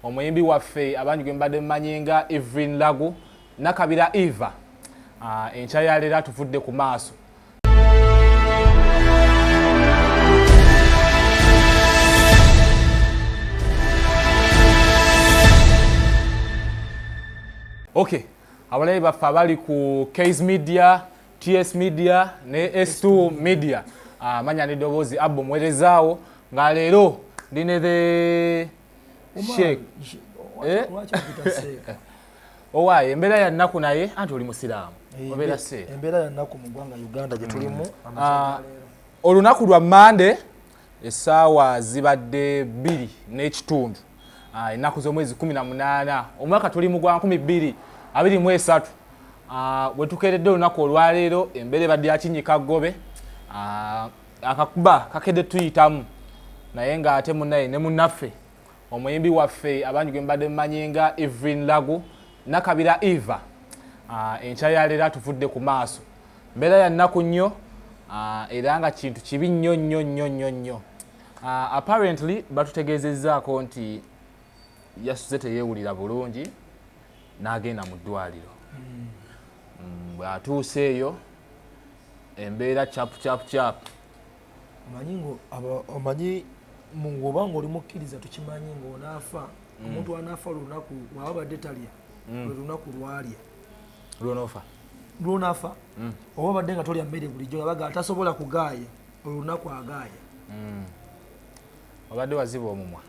Omuyimbi waffe abangi gwe mbadde mmanyi nga Evelyn Lagu Nakabira Eva, enkya ya leero atuvudde ku maaso. Okay, abalabi baffe abali ku Ks Media, TS Media ne S2 Media, manya n'eddoboozi Abbo muweerezaawo nga leero ndi ne the Sheikh. Owaaye embeera ya nnaku, naye anti oli musiraamu obeera seeka. Embeera ya nnaku mu ggwanga Uganda gye tulimu. Olunaku lwa Mande, essaawa zibadde 2:15, ennaku z'omwezi 18, omwaka tuli mu gwa 2023. Bwe tukeeredde olunaku olwaleero, embeera ebadde yakinyika ggobe, akakuba kakedde tuyitamu, naye ng'ate munnaye ne munnaffe omuyimbi waffe abangi gwe mbadde mmanyi nga Evelyn Lagu Nakabira Eva, enkya ya leero atuvudde ku maaso. Mbeera ya nnaku nnyo, era nga kintu kibi nnyo nnyo nnyo nnyo nnyo. Apparently batutegeezezzaako nti yasuze teyeewulira bulungi n'agenda mu ddwaliro. Bw'atuuse eyo embeera chapu chapu chapu. Omanyi ng'oba nga oli mukkiriza, tukimanyi ng'onaafa, omuntu anaafa lunaku waba badde talya, lwe lunaku lwalya. Lwonofa. Lwonafa oba obadde nga tolya mmere bulijjo, abaga atasobola kugaaya, olunaku agaaya. Obadde waziba omumwa.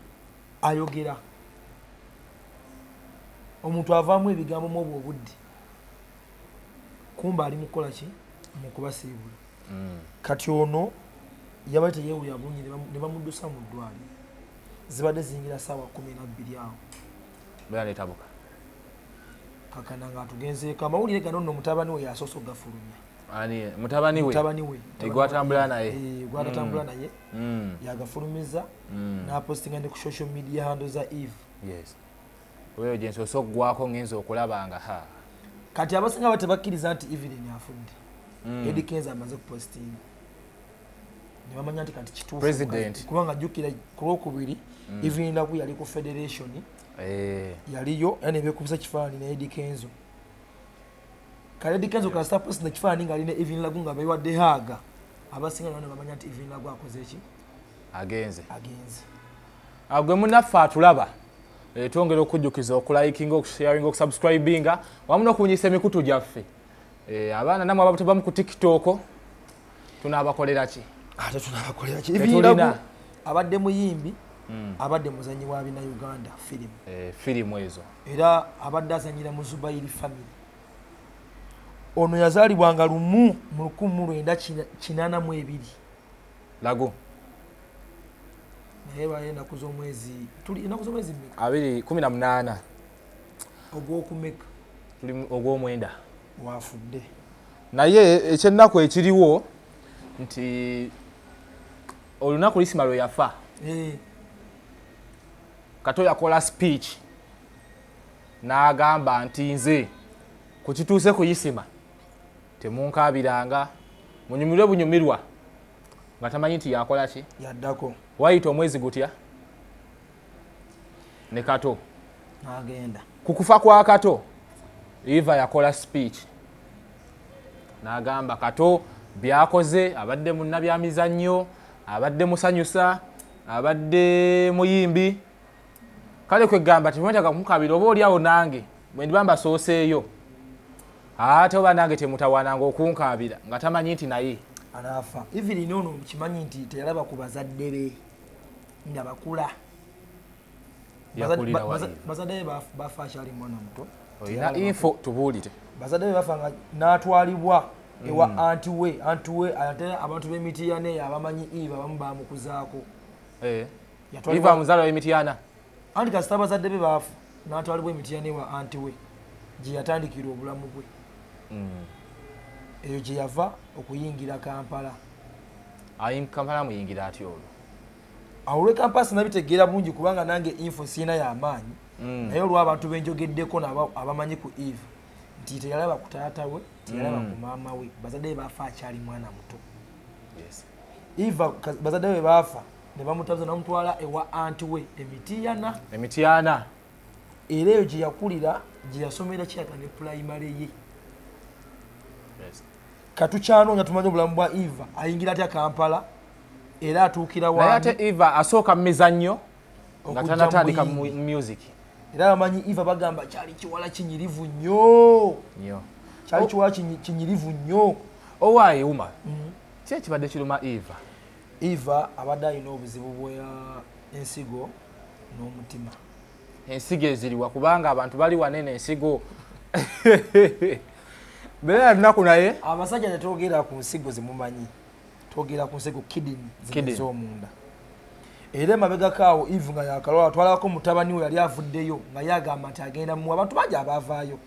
Ayogera, omuntu avaamu ebigambo mu obwo obudde, kumba ali mukukola ki? Mu kubasiibula. Kati ono yabadde teyewulira bulungi, ne bamuddusa mu ddwaliro. Zibadde ziyingira saawa 12 awo. Mbeera netabuka. Kakana nga atugenzeeko amawulire gano nno, mutabani we yasoose okugafulumya. Ani? Mutabani we? Mutabani we. Gwatambula naye. Eh, gwatatambula naye yagafulumiza, n'apostinga ne ku social media handle za Eve. Yes, oyo gye nsoose okuggwako, ngenza okulaba nga ha. Kati abasinga ba tebakkiriza nti Evelyn afudde. Eddie Kenzo amaze kupostinga ne bamanya nti kati kituufu. President. Kubanga jjukira ku Lwokubiri Evelyn Lagu yali ku federation. Yaliyo era nebekubisa kifaananyi ne Eddie Kenzo. Kale Eddie Kenzo kasita post ekifaananyi ng'ali ne Evelyn Lagu nga bewadde hug, abasinga nabo ne bamanya nti Evelyn Lagu akoze ki? Agenze. Agenze. Gwe munnaffe atulaba, twongera okujjukiza okulikinga, okusharinga, okusubscribinga wamu n'okubunyisa emikutu gyaffe. Abaana namwe abatebamu ku TikTok, tunaabakolera ki? Ate tunabakolera ki? Tetulina. Evelyn Lagu abadde muyimbi, abadde muzanyi wa bina Uganda firimu. Firimu ezo. Era abadde azanyira mu Zubairi family. Ono yazaalibwanga lumu mu 1982. Lagu. Naye bayo ennaku z'omwezi, tuli ennaku z'omwezi mmeka? 2 18. Ogwokumeka? Tuli ogwomwenda. Wafudde. Naye ekyennaku ekiriwo nti olunaku Isima lwe yafa, Kato yakola speech n'agamba nti nze ku kituuse ku Isima temunkaabiranga, munyumirwe bunyumirwa, nga tamanyi nti yakola ki. Yaddako. Wayita omwezi gutya ne Kato n'agenda. Ku kufa kwa Kato, Eva yakola speech n'agamba Kato byakoze, abadde munnabyamizannyo, abadde musanyusa, abadde muyimbi, kale kwegamba temwetaga kumukabira, oba oli awo nange bwe ndiba mbasooseeyo, ate oba nange temutawaananga okunkaabira, nga tamanyi nti naye anaafa. Evelyn ono kimanyi nti teyalaba ku bazadde be nga bakula. Yakulira wa Eva? Bazadde be bafa akyali mwana muto. Olina info, tubuulire. Bazadde be bafa nga n'atwalibwa ewa anti we. Anti we, ate abantu b'emitiyana eyo abamanyi Eva abamu bamukuzaako. Eva muzaala w'Emityana. Anti kasita bazadde be baafa, n'atwalibwa Emitiyana ewa anti we gye yatandikira obulamu bwe. Eyo gye yava okuyingira Kampala. Ayi, Kampala muyingira atya olwo? Awo olwe Kampala sinabitegeera bulungi, kubanga nange info siina y'amaanyi, naye olw'abantu benjogeddeko nabo abamanyi ku Eve nti teyalaba ku taata we, teyalaba ku maama we, bazadde be baafa akyali mwana muto. Eva bazadde be baafa ne bamutabuza, namutwala ewa anti we Emitiyana. Emityana. Era eyo gye yakulira, gye yasomera kyaka ne primary ye. Katukyanoonya tumanye obulamu bwa Eva, ayingira atya Kampala, era atuukira Naye ate Eva asooka mu mizannyo nga tanatandika mu music. Era abamanyi Eva bagamba kyali kiwala kinyirivu nnyo. Kyali kiwala kinyirivu nnyo. Owaaye Uma, ki ekibadde kiruma Eva? Eva abadde alina obuzibu bwa ensigo n'omutima. Ensigo eziriwa kubanga abantu bali wanene ensigo. Beera lunaku naye. Abasajja tetwogera ku nsigo zemumanyi, twogera ku nsigo kidney ez'omunda. Era emabegako awo Eve nga yakalwala twalabako mutabani we yali avuddeyo nga ye agamba nti agenda muwa, abantu bangi abaavaayo.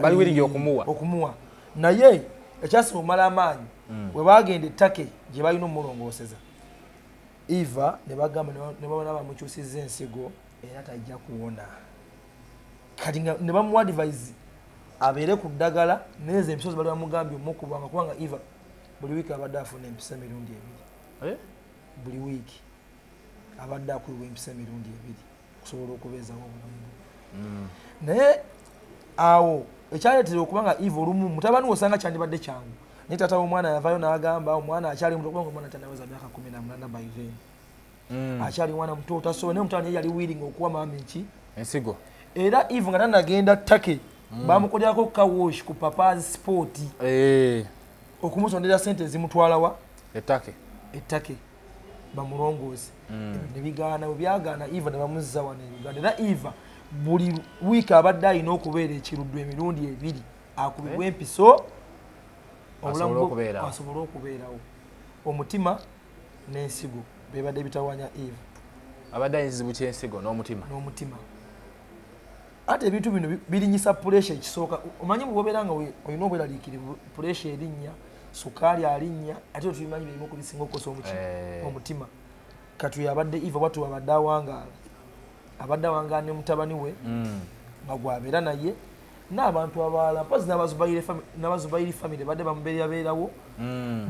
Bali wiringi okumuwa. Okumuwa. Naye ekyasinga okumala amaanyi, bwe baagenda ettake gye balina omulongooseza, Eva ne bagamba ne babona bamukyusizza ensigo era tajja kuwona. Kati ne bamuwa advice abeere ku ddagala n'ezo empiso ze bali bamugambye omukubanga, kubanga Eva buli wiiki abadde afuna empiso emirundi ebiri. Buli wiiki abadde akubibwa empiso emirundi ebiri okusobola okubeezawo obulamu bwe. Naye awo ekyaleetera okuba nga Eva olumu mutabani we osanga kyandibadde kyangu, naye taata w'omwana yavaayo n'agamba omwana akyali muto, kubanga omwana tannaweza myaka 18 by then. Akyali mwana muto tasobola, naye omutabani ye yali willing okuwa maama eki? Ensigo. Era Eve nga tannagenda Turkey, bamukolerako car wash ku Papa's Sport. Okumusondera ssente ezimutwala wa? Ettake. Ettake. Bamulongoose. Ne bigaana, bwe byagaana Eva ne bamuzza wano e Uganda. Era Eva buli wiiki abadde alina okubeera ekiruddu emirundi ebiri akubibwa empiso obulamu asobole okubeerawo. Omutima n'ensigo bebadde bitawanya Eva. Abadde alina ekizibu ky'ensigo n'omutima. N'omutima. Ate ebintu bino birinyisa pressure ekisooka. Omanyi bw'obeera nga olina obweraliikirivu, pressure erinnya, sukaali alinnya, ate tubimanyi birimu kubisinga okukosa omutima. Kati oyo abadde Eva bw'atyo abadde awangaala. Abadde awangaala ne mutabani we nga gw'abeera naye n'abantu abalala, mpozzi n'abazubayiri family badde bamubeerabeerawo.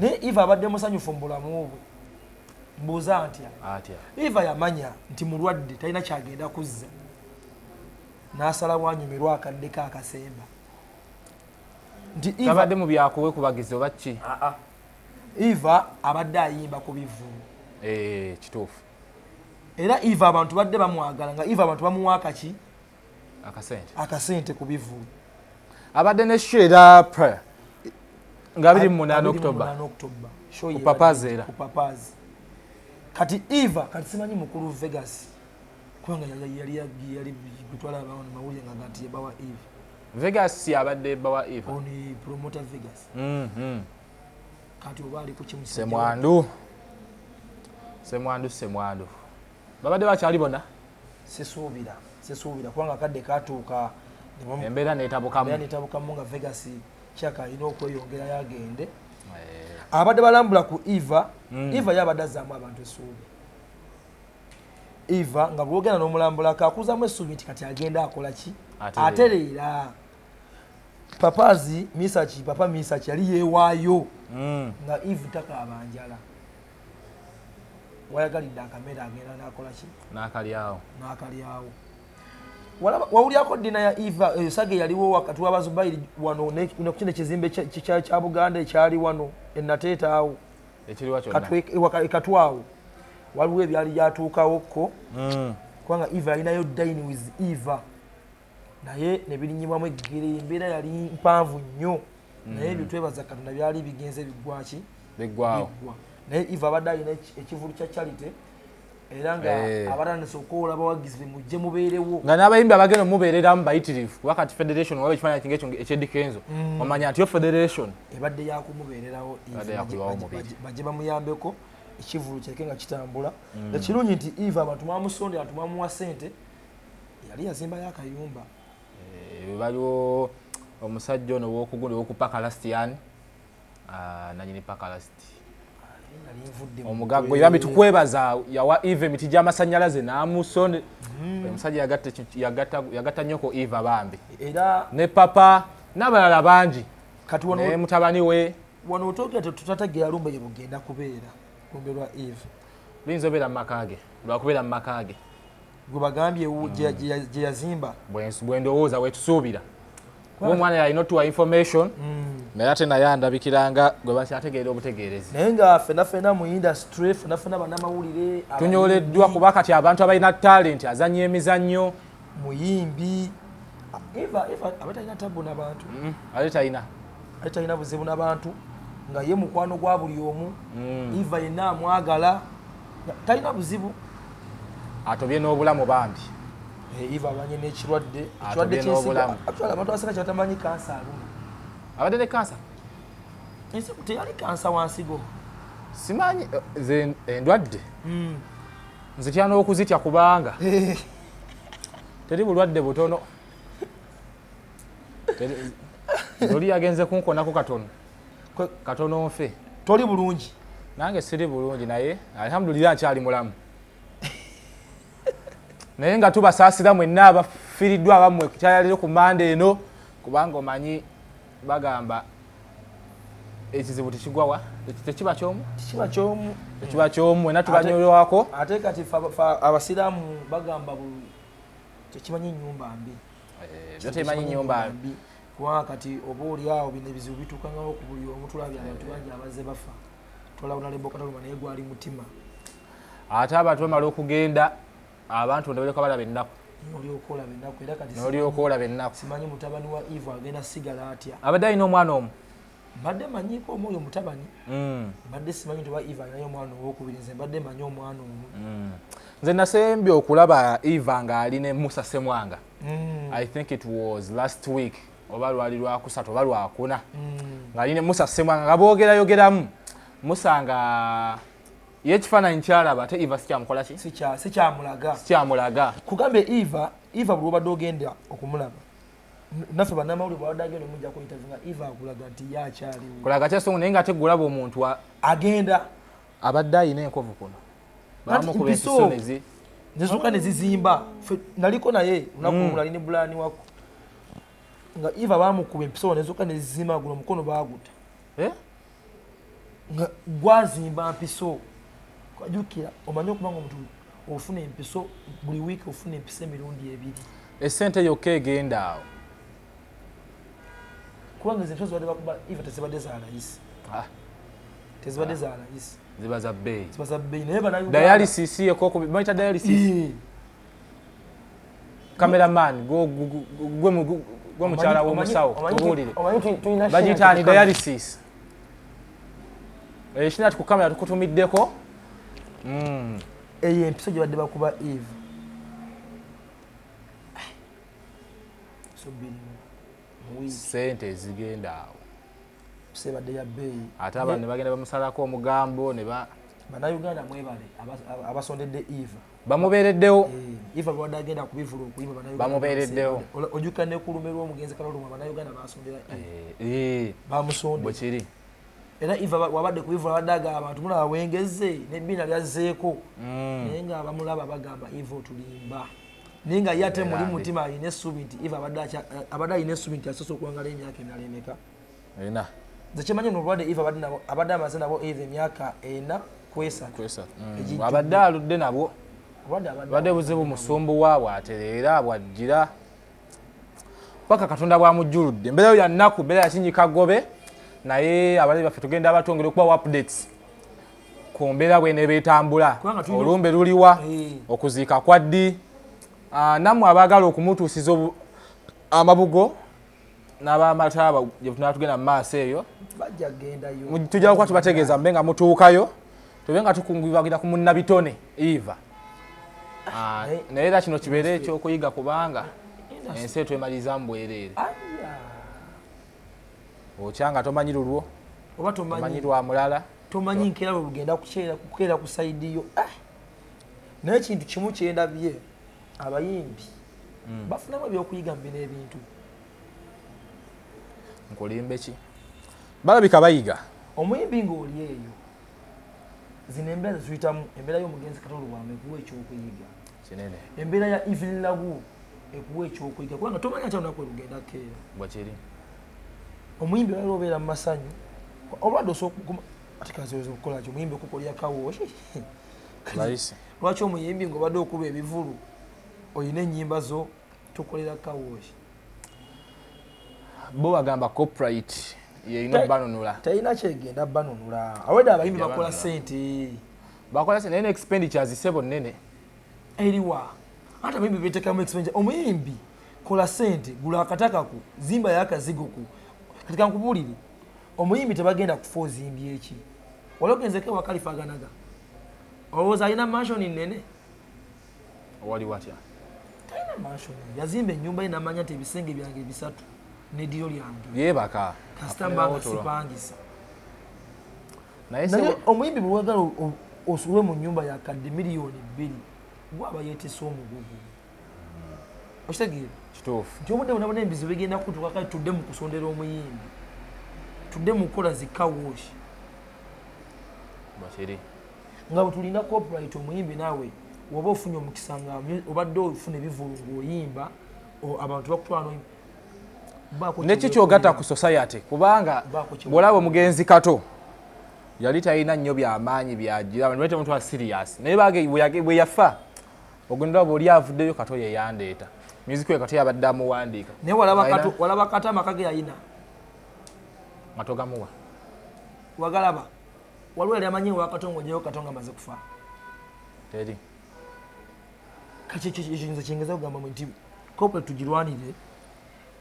Naye Eva abadde musanyufu mu bulamu bwe. Mbuuza ntya? Eva yamanya nti mulwadde talina kyagenda kuzza. N'asalawo anyumirwa akadde ke akasemba. Nti tabadde mu byakuwe kubagizi oba ki? Eva abadde ayimba ku bivvulu. Kituufu. Era Eva abantu badde bamwagala nga Eva abantu bamuwa akaki? Akasente. Akasente ku bivvulu. Abadde ne show era prayer. Nga 28 October. October. Ku Papa's era. Ku Papa's. Kati Eva kati simanyi mukulu Vegas. Kubanga yali gutwala abaana mawulire nga gati yabawa Eva. Vegas abadde bawa Eva. Oni promoter Vegas. Kati oba ali ku kimusajja. Semwandu. Babadde bakyali bonna? Sisuubira kubanga akadde katuuka embeera n'etabukamu. Embeera n'etabukamu nga Vegas kyaka alina okweyongerayo agende. Abadde balambula ku Eva. Eva yabadde azzaamu abantu essuubi. Eva nga bw'ogenda n'omulambulako akuzaamu essuubi nti kati agenda akola ki? Atereera. Papazi Misaki, Papa Misaki yali yeewaayo nga Eve takaaba njala. Wayagalidde akamere agenda n'akola ki? N'akalyawo. N'akalyawo. Wawulyako ddina ya Eva sage yaliwo wakati w'Abazubayiri wano ne ku kino ekizimbe kya Buganda ekyali wano e Nateete awo. Ekiriwa kyonna. Katwawo. Waliwo ebyali byatuukawo ko. Kubanga Eva yalinayo dine with Eva. Naye ne birinnyibwamu eggere, embeera yali mpanvu nnyo. Naye ebyo twebaza Katonda byali bigenze biggwa ki? Biggwawo. Naye Eva abadde alina ekivulu kya Charity era nga abatandise okwola abawagizi be mujje mubeerewo. Nga n'abayimbi abagenda omubeereramu bayitirivu kuba kati Federation waba ekifaananyi kinga ekyo eky'Eddy Kenzo. Omanya nti yo Federation ebadde yakumubeererawo, Ebadde yakuyiwawo omubiri. Bajje bamuyambeko ekivulu kireke nga kitambula. Ekirungi nti Eva abantu mwamusondera, abantu mwamuwa ssente, yali yazimbayo akayumba. Waliwo omusajja ono ow'okugundi ow'okupaka Lastian, nanyini paka Last. Omugagga yambi tukwebaza yawa Eva emiti gy'amasannyalaze n'amusonde. Omusajja yagatta nnyo ku Eva bambi. Era ne papa n'abalala bangi. Kati wano ne mutabani we. Wano otwogera tutategeera lumbe ye bugenda kubeera lumbe lwa Eva. Luyinza obeera mu maka ge, lwakubeera mu maka ge. Gwe bagambye gye yazimba. Bwe ndowooza wetusuubira kuba omwana yalina otuwa information, naye ate naye andabikiranga gwe bakyategeera obutegeerezi. Naye nga ffena ffena mu industry, ffena ffena bannamawulire tunyoleddwa, kuba kati abantu abalina talent, azannya emizannyo, muyimbi Eva, Eva aba talina tabu n'abantu. Ate talina. Ate talina buzibu n'abantu, nga ye mukwano gwa buli omu. Eva yenna amwagala, talina buzibu. Atobye n'obulamu bambi. Eva abanye n'ekirwadde, ekirwadde ky'ensigo. Actually abantu abasinga kyebatamanyi, kansa aluma. Abadde ne kansa? Ensigo teyali kansa wa nsigo. Simanyi ze endwadde nzitya n'okuzitya, kubanga teri bulwadde butono. Oli yagenze kunkonako katono katono nfe. Toli bulungi? Nange siri bulungi, naye alhamdulillah nkyali mulamu. Naye nga tubasaasira mwenna abafiiriddwa abammwe kyayaliro ku manda eno, kubanga omanyi bagamba ekizibu tekigwawa, tekiba kyomu. Tekiba kyomu. Tekiba kyomu, mwenna tubanyolwako. Ate kati abasiraamu bagamba tekimanyi nyumba mbi. Byo temanyi nyumba mbi, kubanga kati oba oli awo bino ebizibu bituukangawo ku buli omu. Tulabye abantu bangi abazze bafa, twalabona lebokataluma, naye gwali mutima. Ate abantu bamala okugenda, abantu nebaleka balaba ennaku. Nolyoka olaba ennaku era kati. Nolyoka olaba ennaku. Simanyi mutabani wa Eve agenda sigala atya. Abadde alina omwana omu. Mbadde manyiiko omu, oyo mutabani. Mbadde simanyi nti oba Eve alinayo omwana owokubiri. Nze mbadde manyi omwana omu. Nze nasembye okulaba Eva ng'ali ne Musa Semwanga, I think it was last week, oba lwali lwakusatu oba lwakuna, ng'ali ne Musa Semwanga nga boogerayogeramu. Musa nga ye ekifaananyi kyalaba, ate Eva sikyamukola ki? Sikyamulaga. Sikyamulaga. Kugambe Eva, Eva buli obadde ogenda okumulaba, naffe bannamawulire, bwabadde agenda omujjako interview, nga Eva akulaga nti ye akyaliwo. Kulaga kyasonga, naye nga ate gulaba omuntu agenda. Abadde ayina enkovu kuno, bamukuba empiso nezisooka nezizimba. Naliko naye olunaku lumu, nali ne Bulani wako, nga Eva bamukuba empiso nezisooka nezizimba, guno omukono baguta nga gwazimba mpiso. Jjukira, omanyi okuba nga omuntu ofuna empiso buli wiiki, ofuna empiso emirundi ebiri. Esente yokka egenda awo. Kubanga ezo empiso zibadde bakuba Eva tezibadde za layisi. Tezibadde za layisi. Ziba za bbeeyi. Ziba za bbeeyi, naye bannayuganda Dialysis yekka, bayita dialysis. Cameraman, gwe mukyala w'omusawo, tubuulire, bagiyita ani dialysis? Ekina ku kamera tukutumiddeko. Eyo empiso gye badde bakuba Eve so bbiri mu wiiki. Sente ezigenda awo. Piso ebadde ya bbeeyi. Ate abantu ne bagenda bamusalako omugambo ne ba Bannayuganda mwebale abasondedde Eva. Bamubeereddewo. Eva bwadde agenda kubivula okuyimba, bannayuganda Bamubeereddewo. Ojjukira ne ku lume lw'omugenzi Kalolumwa, bannayuganda basondera Eva. Bwe Bamusonde. kiri. Era Eva wabadde kubivula, abadde agamba abantu mulaba wengeze n'ebbiina lyazzeeko, naye nga abamulaba bagamba Eva otulimba, naye nga ye ate muli Era mbi. mutima alina essuubi nti Eva abadde alina essuubi nti asoose okuwangala emyaka emirala emeka. Ena. Nze kyemanyi nolwadde Eva abadde amaze nabo Eva emyaka 43. Kwesa. Egijjudde. Abadde aludde nabwo. Obulwadde abadde Badde buzibu musumbuwa, bwatereera bwajjira paka Katonda bwamujjuludde. Embeera yo yannaku, mbeera yakinyika gobe, naye abalabi baffe tugenda batwongera okubawa updates ku mbeera bweneeba etambula. Kubanga tulina- Olumbe luliwa? Okuziika kwa ddi? Nammwe abaagala okumutuusiza amabugo n'abamataaba gye tunaba tugenda mu maaso eyo, Bajja gendayo. Tujja kuba tubategeeza mbe nga mutuukayo, tube nga tukungubagira ku munnabitone Eva. Naye era kino kibeere ekyokuyiga, kubanga ensi etwemaliriza mu bwereere. Aya. Okyanga tomanyi lulwo, Oba tomanyi tomanyi lwa mulala. Tomanyi nkeera bwe lugenda kukeera ku side yo. Ah! Naye ekintu kimu kyendabye, abayimbi bafunamu ebyokuyiga mu bino ebintu. Nkulimbe ki, balabika bayiga. Omuyimbi ng'oli eyo, zino embeera zetuyitamu, embeera y'omugenzi Kato Lubwama ekuwa ekyokuyiga. Kinene. Embeera ya Evelyn Lagu ekuwa ekyokuyiga, kubanga tomanya kya lunaku lugenda keera. Bwekiri. Omuyimbi olala obeera mu masanyu, obulwadde osobola ate kazoza okukola ki? Omuyimbi okukolya kawo Layisi. lwaki omuyimbi ng'obadde okuba ebivulu Olina ennyimba zo, tukolera car wash. Bo bagamba copyright yeyina obanunula. Talina kyegenda banunula. Awedde abayimbi bakola sente. Bakola sente, naye ne expenditures sebo nnene. Eriwa? Ate abayimbi beteekamu expenditure. Omuyimbi kola sente, gula akatakako, zimbayo akazigoko. Kati kankubuulire, omuyimbi tebagenda kufa ozimbye eki? Wali ogenzeko ewa Kalifa Aganaga? Olowooza alina mansion nnene? Wali watya? Talina mansion. Yazimba ennyumba ye n'amanya nti ebisenge byange bisatu n'eddiro lyange. Yeebaka. Kasita mbanga sipangisa. Naye Naye omuyimbi bwe wagala osule mu nnyumba ya kadde 2 miliyoni, gwaba yeetese omugugu. Okitegeera? Kituufu. Nti obudde bwona bwona ebizibu bigenda kutuuka. Kale tudde mu kusondera omuyimbi, tudde mu kukola zi car wash. Bwekiri. Nga bwe tulina copyright, omuyimbi naawe woba ofunye omukisa nga obadde ofuna ebivulu ng'oyimba, abantu bakutwala n'oyimba. Baako Neki kye kyogatta weekolera. ku society, kubanga Baako kye bw'olaba omugenzi Kato yali talina nnyo byamaanyi byagira, abantu bali temutwala serious, naye bwe yafa ogenda olaba oli avuddeyo, Kato yeyandeeta music we, Kato yabadde amuwandiika. Naye walaba Kato, walaba Kato amaka ge yalina? Nga togamuwa. Wagalaba? Waliwo yali amanyi ewa Kato ng'oggyeyo Kato nga amaze kufa? Teri. Kati ekyo nze kyengeza kugamba mwe nti corporate tugirwanire,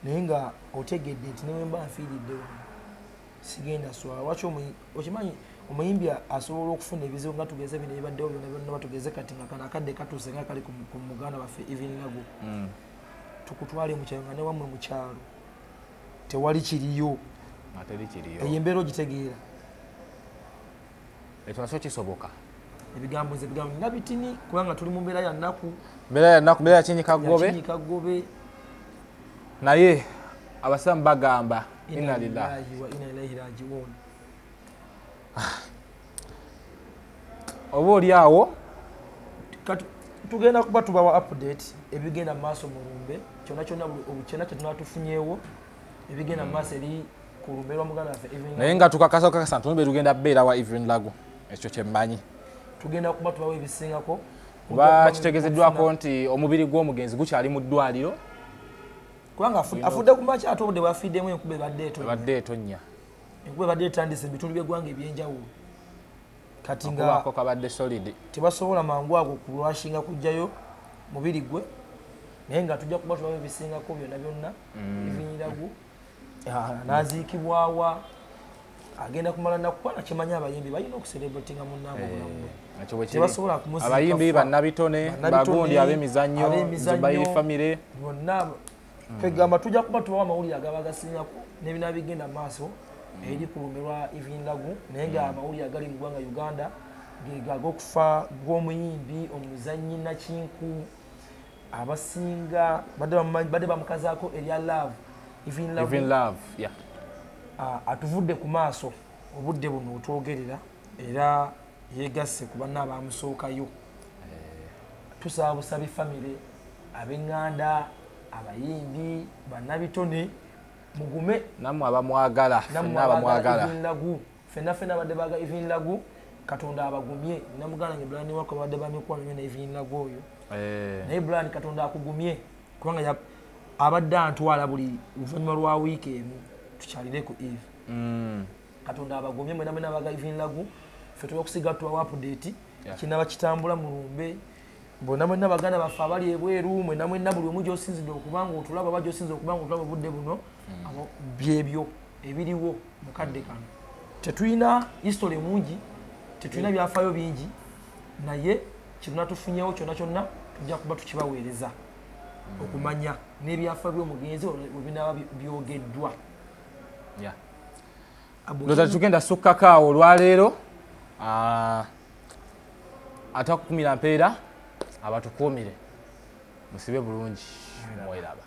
naye nga otegedde nti newemba nfiiridde wano sigenda swala. Lwaki okimanyi omuyimbi asobola okufuna ebizibu nga tugeze bino ebibaddewo byonna byonna, batugeze kati nga kano akadde katuuse nga kali ku muganda waffe Evelyn Lagu, tukutwale mu kyalo nga newammwe mu kyalo tewali kiriyo. Nga teri kiriyo. Eyo embeera ogitegeera? Ekyo nakyo kisoboka. Ebigambo, nze ebigambo nina bitini kubanga tuli mu mbeera ya nnaku. Mbeera ya nnaku, mbeera ya kinyika ggobe. Yakinyika ggobe. Naye abasiraamu bagamba inna inna lillahi lillahi wa inna ilaihi rajiun. Oba oli awo. Kati tugenda kuba tubawa update ebigenda mu maaso mu lumbe kyonna kyonna, kyonna kye tunaba tufunyeewo ebigenda mu maaso eri ku lumbe lwa muganda waffe Evelyn. Naye nga tukakasa okakasa nti lumbe lugenda beera wa Evelyn Lagu, ekyo kyemmanyi. Tugenda kuba tubawa ebisingako. Kuba kitegezeddwako nti omubiri gw'omugenzi gukyali mu ddwaliro. Kubanga afudde ku makya, ate obudde bwafiiddemu enkuba ebadde etonya. Ebadde etonnya. Enkuba ebadde etandise mu bitundu by'eggwanga ebyenjawulo. Kati nga akubaako kabadde solid. Tebasobola mangu ago kulwashinga kugjayo mubiri gwe, naye nga tujja kuba tubawa ebisingako byonna byonna. Evelyn Lagu n'aziikibwawa, agenda kumala naku, kubanga kimanyi abayimbi balina okucelebratinga munnaabwe obulamu bwe. Ekyo bwe kiri. Tebasobola kumuziika Abayimbi, fa. bannabitone, Bannabitone, bagundi, ab'emizannyo, ab'emizannyo, Zubairi family. Byonna kwegamba tujja kuba tubawa amawulire agaba gasingako n'ebinaba bigenda mu maaso eri ku lumbe lwa Evelyn Lagu. Naye nga amawulire agali mu ggwanga Uganda ge ag'okufa gw'omuyimbi omuzannyi nakinku abasinga badde bamukazaako erya Love, Evelyn Lagu. Evelyn Love, yeah. Atuvudde ku maaso obudde buno otwogerera, era yegasse ku banna abamusookayo. Tusaba busabi famire, ab'eŋŋanda, abayimbi, bannabitone, mugume. Nammwe abamwagala. Nammwe Ffenna abamwagala. Evelyn Lagu, ffenna ffenna abadde baga Evelyn Lagu, Katonda abagumye. Nina muganda nge Brian wako, abadde bamikwano nnyo ne Evelyn Lagu oyo. Naye Brian, Katonda akugumye, kubanga abadde antwala buli luvannyuma lwa wiiki emu tukyalire ku Eve. Katonda abagumye mwena mwena abaga Evelyn Lagu. Ffe tuba kusiga tubawa update kinaba kitambula mu lumbe bonna mwenna, baganda baffe abali ebweru, mwenna mwenna, buli omu gyosinzidde okuba nga otulaba oba gyosinza okuba nga otulaba obudde buno. Abo byebyo ebiriwo mu kadde kano. Tetulina history mungi, tetulina byafaayo bingi, naye kyonna tufunyewo kyonna kyonna tujja kuba tukibaweereza okumanya n'ebyafaayo by'omugenzi we binaaba byogeddwa. Ndowooza tugenda sukkako awo olwaleero. Atakukumira mpeera abatukuumire, musibe bulungi, mweraba.